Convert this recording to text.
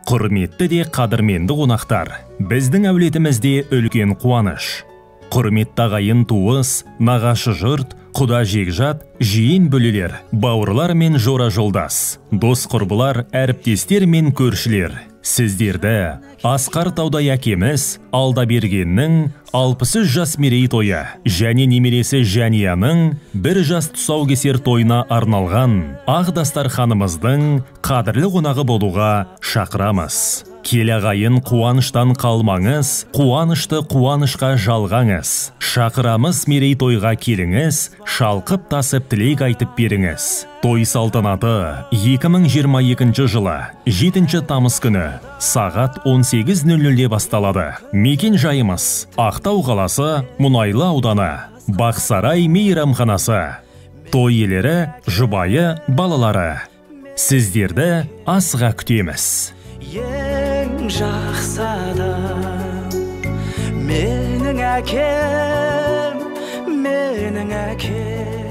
Құрметті де қадірменді қонақтар, біздің әулетімізде үлкен қуаныш. Құрметті ағайын туыс, нағашы жұрт, құда жекжат, жиен бөлелер, бауырлар мен жора жолдас, дос құрбылар, әріптестер мен көршілер. Сіздерді асқар таудай әкеміз Алдабергеннің 63 жас мерейтойы және немересі Жәнияның 1 жас тұсаукесер тойына арналған ақ дастарханымыздың қадірлі қонағы болуға шақырамыз. Кел ағайын, қуаныштан қалмаңыз, қуанышты қуанышқа жалғаңыз. Шақырамыз мерейтойға келіңіз, шалқып тасып тілек айтып беріңіз. Той салтанаты 2022 жылы 7 тамыз күні сағат 18:00-де басталады. Мекен жайымыз Ақтау қаласы, Мұнайлы ауданы, Бақсарай мейрамханасы. Той иелері, жұбайы, балалары. Сіздерді асыға күтеміз. Ең жақсы адам менің әкем, менің әкем.